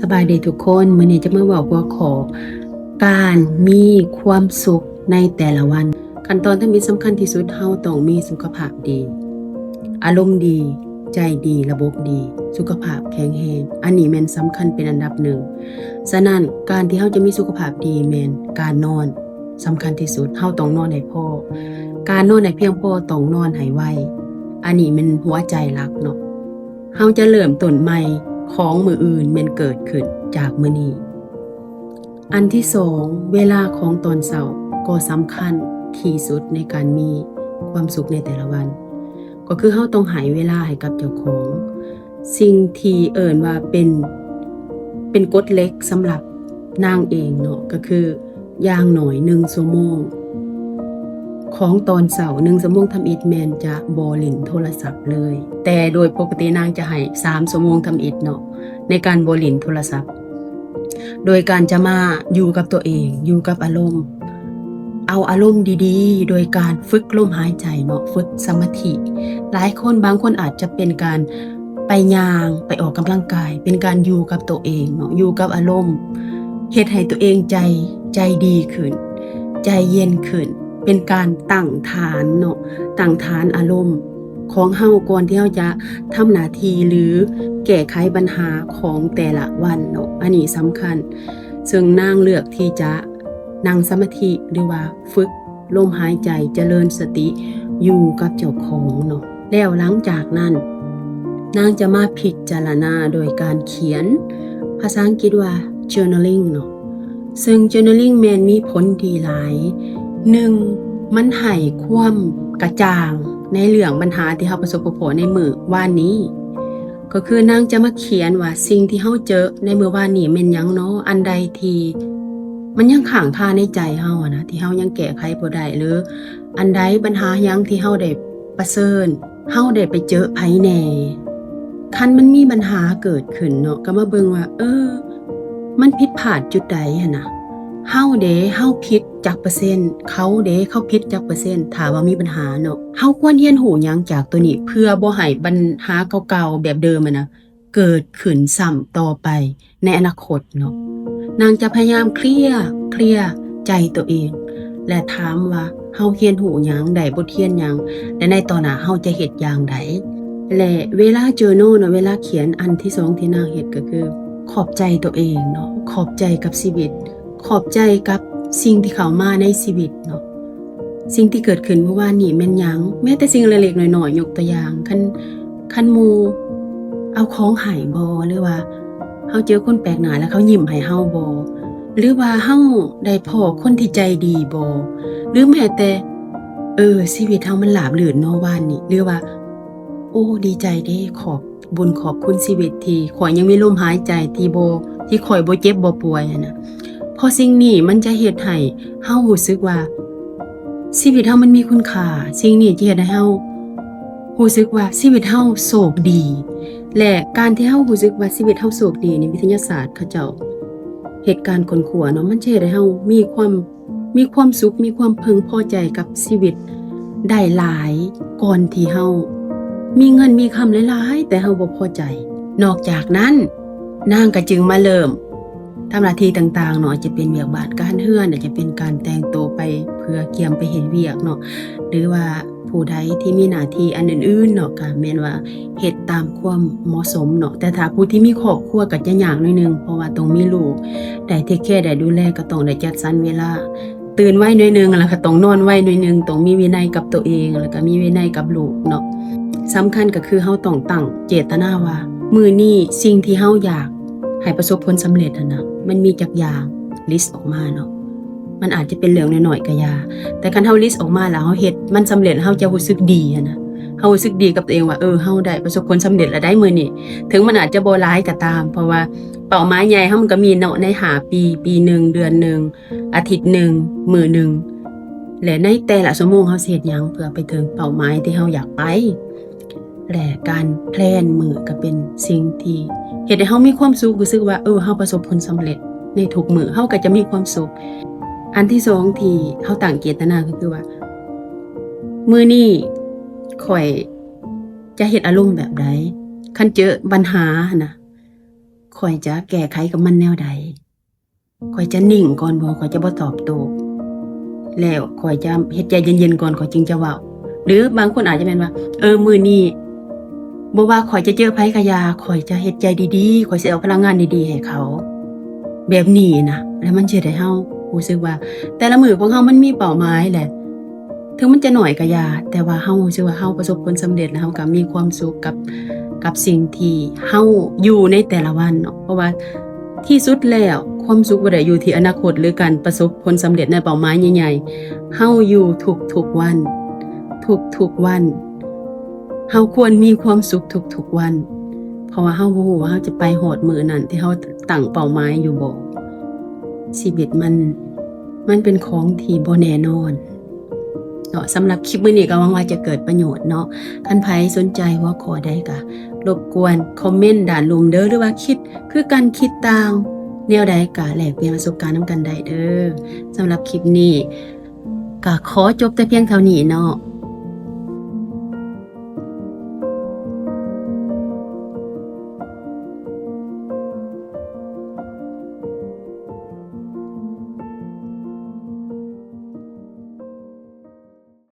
ສະບາຍດີທຸກຄົນ, ມື້ນີ້ຈະມາເວົ້າຫົວຂໍ້ ການມີຄວາມສຸກໃນແຕ່ລະວັນ. ຂັ້ນຕອນທຳອິດສຳຄັນທີ່ສຸດ, ເຮົາຕ້ອງມີສຸຂະພາບດີ, ອາລົມດີ, ໃຈດີ, ລະບົບດີ, ສຸຂະພາບແຂງແຮງ. ອັນນີ້ແມ່ນສຳຄັນເປັນອັນດັບໜຶ່ງ. ສະນັ້ນ, ການທີ່ເຮົາຈະມີສຸຂະພາບດີແມ່ນການນອນ ສຳຄັນທີ່ສຸດ, ເຮົາຕ້ອງນອນໃຫ້ພໍ. ການນອນໃຫ້ພຽງພໍ, ຕ້ອງນອນໃຫ້ໄວ. ອັນນີ້ແມ່ນຫົວໃຈຫຼັກເນາະ. ເຮົາຈະເລີ່ມຕົ້ນໃໝ່ຂອງມື້ອື່ນແມ່ນເກີດຂຶ້ນຈາກມື້ນີ້. ອັນທີສອງ, ເວລາຂອງຕອນເຊົ້າກໍສຳຄັນທີ່ສຸດໃນການມີຄວາມສຸກໃນແຕ່ລະວັນ. ກໍຄືເຮົາຕ້ອງໃຫ້ເວລາໃຫ້ກັບເຈົ້າຂອງ. ສິ່ງທີ່ເອີ້ນວ່າເປັນ, ເປັນກົດເຫຼັກສຳລັບນາງເອງເນາະ, ກໍຄືຢ່າງໜ້ອຍໜຶ່ງຊົ່ວໂມງຂອງຕອນເຊົ້າ, ໜຶ່ງຊົ່ວໂມງທຳອິດແມ່ນຈະບໍ່ຫຼິ້ນໂທລະສັບເລີຍ. ແຕ່ໂດຍປົກກະຕິນາງຈະໃຫ້ສາມຊົ່ວໂມງທຳອິດເນາະ, ໃນການບໍ່ຫຼິ້ນໂທລະສັບ. ໂດຍການຈະມາຢູ່ກັບຕົວເອງ, ຢູ່ກັບອາລົມ, ເອົາອາລົມດີໆ ໂດຍການຝຶກລົມຫາຍໃຈເນາະ, ຝຶກສະມາທິ. ຫຼາຍຄົນ, ບາງຄົນອາດຈະເປັນການໄປຍ່າງ, ໄປອອກກຳລັງກາຍ, ເປັນການຢູ່ກັບຕົວເອງເນາະ, ຢູ່ກັບອາລົມ, ເຮັດໃຫ້ຕົວເອງໃຈ, ໃຈດີຂຶ້ນ, ໃຈເຢັນຂຶ້ນ, ເປັນການຕັ້ງຖານເນາະ, ຕັ້ງຖານອາລົມ ຂອງເຮົາກ່ອນທີ່ເຮົາຈະທຳໜ້າທີ່ ຫຼື ແກ້ໄຂບັນຫາຂອງແຕ່ລະວັນເນາະ, ອັນນີ້ສຳຄັນ. ເຊິ່ງນາງເລືອກທີ່ຈະນັ່ງສະມາທິ ຫຼືວ່າຝຶກລົມຫາຍໃຈ, ຈະເລີນສະຕິຢູ່ກັບເຈົ້າຂອງເນາະ. ແລ້ວຫຼັງຈາກນັ້ນ ນາງຈະມາພິຈາລະນາໂດຍການຂຽນ, ພາສາອັງກິດວ່າ journaling ເນາະ. ເຊິ່ງ journaling ແມ່ນມີຜົນດີຫຼາຍ. ໜຶ່ງ, ມັນໃຫ້ຄວາມກະຈ່າງໃນເລື່ອງບັນຫາທີ່ເຮົາປະສົບປະພົບໃນມື້ວານນີ້. ກໍຄືນາງຈະມາຂຽນວ່າສິ່ງທີ່ເຮົາເຈີໃນມື້ວານນີ້ແມ່ນຫຍັງເນາະ, ອັນໃດທີ່ມັນຍັງຄ້າງຄາໃນໃຈເຮົາຫັ້ນນະ, ທີ່ເຮົາຍັງແກ້ໄຂບໍ່ໄດ້, ຫຼື ອັນໃດບັນຫາຫຍັງທີ່ເຮົາໄດ້ປະເຊີນ, ເຮົາໄດ້ໄປເຈີໃຜແດ່. ຄັນມັນມີບັນຫາເກີດຂຶ້ນເນາະ, ກໍມາເບິ່ງວ່າ ເອີ ມັນຜິດພາດຈຸດໃດຫັ້ນນະ? ເຮົາເດ ເຮົາຜິດຈັກເປີເຊັນ? ເຂົາເດ ເຂົາຜິດຈັກເປີເຊັນ? ຖ້າວ່າມີບັນຫາເນາະ, ເຮົາຄວນຮຽນຮູ້ຫຍັງຈາກໂຕນີ້ ເພື່ອບໍ່ໃຫ້ບັນຫາເກົ່າໆແບບເດີມຫັ້ນນະ ເກີດຂຶ້ນຊ້ຳຕໍ່ໄປໃນອະນາຄົດເນາະ. ນາງຈະພະຍາຍາມເຄລຍ, ເຄລຍໃຈໂຕເອງ ແລະ ຖາມວ່າເຮົາຮຽນຮູ້ຫຍັງ, ໄດ້ບົດຮຽນຫຍັງ ແລະ ໃນຕໍ່ໜ້າເຮົາຈະເຮັດຢ່າງໃດ? ແລະ ເວລາ journal ເນາະ, ເວລາຂຽນ, ອັນທີສອງທີ່ນາງເຮັດກໍຄືຂອບໃຈໂຕເອງເນາະ, ຂອບໃຈກັບຊີວິດ, ຂອບໃຈກັບສິ່ງທີ່ເຂົ້າມາໃນຊີວິດເນາະ. ສິ່ງທີ່ເກີດຂຶ້ນມື້ວານນີ້ແມ່ນຫຍັງ? ແມ້ແຕ່ສິ່ງເລັກໆນ້ອຍໆ, ຍົກຕົວຢ່າງ, ຄັນ, ຄັນໝູ່ເອົາຂອງໃຫ້ບໍ? ຫຼືວ່າເຮົາເຈີຄົນແປກໜ້າແລ້ວເຂົາຍິ້ມໃຫ້ເຮົາບໍ? ຫຼືວ່າເຮົາໄດ້ພໍ້ຄົນທີ່ໃຈດີບໍ? ຫຼືແມ້ແຕ່ ເອີ ຊີວິດເຮົາມັນລາບລື່ນເນາະວານນີ້, ຫຼືວ່າ ໂອ້ ດີໃຈເດ້, ຂອບບຸນຂອບຄຸນຊີວິດທີ່ຂ້ອຍຍັງມີລົມຫາຍໃຈ, ທີ່ບໍ່, ທີ່ຂ້ອຍບໍ່ເຈັບບໍ່ປ່ວຍຫັ້ນນະ. ເພາະສິ່ງນີ້ມັນຈະເຮັດໃຫ້ເຮົາຮູ້ສຶກວ່າຊີວິດເຮົາມັນມີຄຸນຄ່າ. ສິ່ງນີ້ຈະເຮັດໃຫ້ເຮົາຮູ້ສຶກວ່າຊີວິດເຮົາໂຊກດີ. ແລະ ການທີ່ເຮົາຮູ້ສຶກວ່າຊີວິດເຮົາໂຊກດີນີ້, ວິທະຍາສາດເຂົາເຈົ້າເຮັດການຄົ້ນຄວ້າເນາະ, ມັນຈະເຮັດໃຫ້ເຮົາມີຄວາມ ມີຄວາມສຸກ, ມີຄວາມເພິ່ງພໍໃຈກັບຊີວິດໄດ້ຫຼາຍກ່ອນທີ່ເຮົາມີເງິນມີຄຳຫຼາຍໆ ແຕ່ເຮົາບໍ່ພໍໃຈ. ນອກຈາກນັ້ນ, ນາງກໍຈຶ່ງມາເລີ່ມທຳໜ້າທີ່ຕ່າງໆເນາະ, ອາດຈະເປັນວຽກບ້ານການເຮືອນ, ອາດຈະເປັນການແຕ່ງໂຕໄປເພື່ອກຽມໄປເຮັດວຽກເນາະ, ຫຼືວ່າ ຜູ້ໃດທີ່ມີໜ້າທີ່ອັນອື່ນໆເນາະ ກໍແມ່ນວ່າເຮັດຕາມຄວາມເໝາະສົມເນາະ. ແຕ່ຖ້າຜູ້ທີ່ມີຄອບຄົວກໍຈະຍາກໜ້ອຍໜຶ່ງ, ເພາະວ່າຕ້ອງມີລູກ ໄດ້ take care ໄດ້ດູແລ, ກໍຕ້ອງໄດ້ຈັດສັນເວລາ, ຕື່ນໄວໜ້ອຍໜຶ່ງ ແລ້ວກໍຕ້ອງນອນໄວໜ້ອຍໜຶ່ງ, ຕ້ອງມີວິໄນກັບຕົວເອງ ແລ້ວກໍມີວິໄນກັບລູກເນາະ. ສຳຄັນກໍຄືເຮົາຕ້ອງຕັ້ງເຈດຕະນາວ່າ ມື້ນີ້ສິ່ງທີ່ເຮົາຢາກໃຫ້ປະສົບຜົນສຳເລັດຫັ້ນນະ ມັນມີຈັກຢ່າງ list ອອກມາເນາະ. ມັນອາດຈະເປັນເລື່ອງນ້ອຍໆກໍຢ່າ, ແຕ່ຄັນເຮົາ list ອອກມາແລ້ວເຮົາເຮັດມັນສຳເລັດ, ເຮົາຈະຮູ້ສຶກດີຫັ້ນນະ, ເຮົາຮູ້ສຶກດີກັບຕົວເອງວ່າ ເອີ ເຮົາໄດ້ປະສົບຜົນສຳເລັດແລ້ວໄດ໋ມື້ນີ້. ເຖິງມັນອາດຈະບໍ່ຫຼາຍກໍຕາມ, ເພາະວ່າເປົ້າໝາຍໃຫຍ່ເຮົາມັນກໍມີເນາະ, ໃນຫ້າປີ, ປີໜຶ່ງ, ເດືອນໜຶ່ງ, ອາທິດໜຶ່ງ, ມື້ໜຶ່ງ ແລະ ໃນແຕ່ລະຊົ່ວໂມງເຮົາຊິເຮັດຫຍັງເພື່ອໄປເຖິງເປົ້າໝາຍທີ່ເຮົາຢາກໄປ. ແລະ ການແພລນມື້ກໍເປັນສິ່ງທີ່ເຮັດໃຫ້ເຮົາມີຄວາມສຸກ, ຮູ້ສຶກວ່າ ເອີ ເຮົາປະສົບຜົນສຳເລັດໃນທຸກມື້, ເຮົາກໍຈະມີຄວາມສຸກ. ອັນທີສອງທີ່ເຮົາຕັ້ງເຈດຕະນາກໍຄືວ່າ ມື້ນີ້ຂ້ອຍຈະເຮັດອາລົມແບບໃດ? ຄັນເຈີບັນຫາຫັ້ນນະ, ຂ້ອຍຈະແກ້ໄຂກັບມັນແນວໃດ? ຂ້ອຍຈະນິ່ງກ່ອນບໍ່? ຂ້ອຍຈະບໍ່ຕອບໂຕ້ ແລ້ວຂ້ອຍຈະເຮັດໃຈເຢັນໆກ່ອນ ຂ້ອຍຈຶ່ງຈະເວົ້າ. ຫຼືບາງຄົນອາດຈະແມ່ນວ່າ ເອີ ມື້ນີ້ບໍ່ວ່າຂ້ອຍຈະເຈີໃຜກະຢ່າ ຂ້ອຍຈະເຮັດໃຈດີໆ ຂ້ອຍຊິເອົາພະລັງງານດີໆໃຫ້ເຂົາ ແບບນີ້ນະ. ແລ້ວມັນຊິເຮັດໃຫ້ເຮົາຮູ້ສຶກວ່າ ແຕ່ລະມື້ຂອງເຮົາມັນມີເປົ້າໝາຍແຫຼະ ເຖິງມັນຈະໜ້ອຍກະຢ່າ ແຕ່ວ່າເຮົາຮູ້ສຶກວ່າເຮົາປະສົບຜົນສຳເລັດ ແລະເຮົາກະມີຄວາມສຸກກັບ ກັບສິ່ງທີ່ເຮົາຢູ່ໃນແຕ່ລະວັນເນາະ. ເພາະວ່າທີ່ສຸດແລ້ວ ຄວາມສຸກບໍ່ໄດ້ຢູ່ທີ່ອະນາຄົດ ຫຼືການປະສົບຜົນສຳເລັດໃນເປົ້າໝາຍໃຫຍ່ໆ. ເຮົາຢູ່ທຸກໆວັນ ທຸກໆວັນ ເຮົາຄວນມີຄວາມສຸກທຸກໆວັນ ເພາະວ່າເຮົາບໍ່ຮູ້ວ່າເຮົາຈະໄປຮອດມື້ນັ້ນທີ່ເຮົາຕັ້ງເປົ້າໝາຍຢູ່ບໍ່. ຊີວິດມັນ ມັນເປັນຂອງທີ່ບໍ່ແນ່ນອນເນາະ. ສຳລັບຄລິບມື້ນີ້ກະຫວັງວ່າຈະເກີດປະໂຫຍດເນາະ. ຄັນໃຜສົນໃຈຫົວຂໍ້ໃດກະລົບກວນຄອມເມັນດ້ານລຸ່ມເດີ ຫຼືວ່າຄິດຄືກັນ ຄິດຕ່າງແນວໃດກະແລກປ່ຽນປະສົບການນຳກັນໄດ້ເດີ. ສຳລັບຄລິບນີ້ກະຂໍຈົບແຕ່ພຽງເທົ່ານີ້ເນາະ.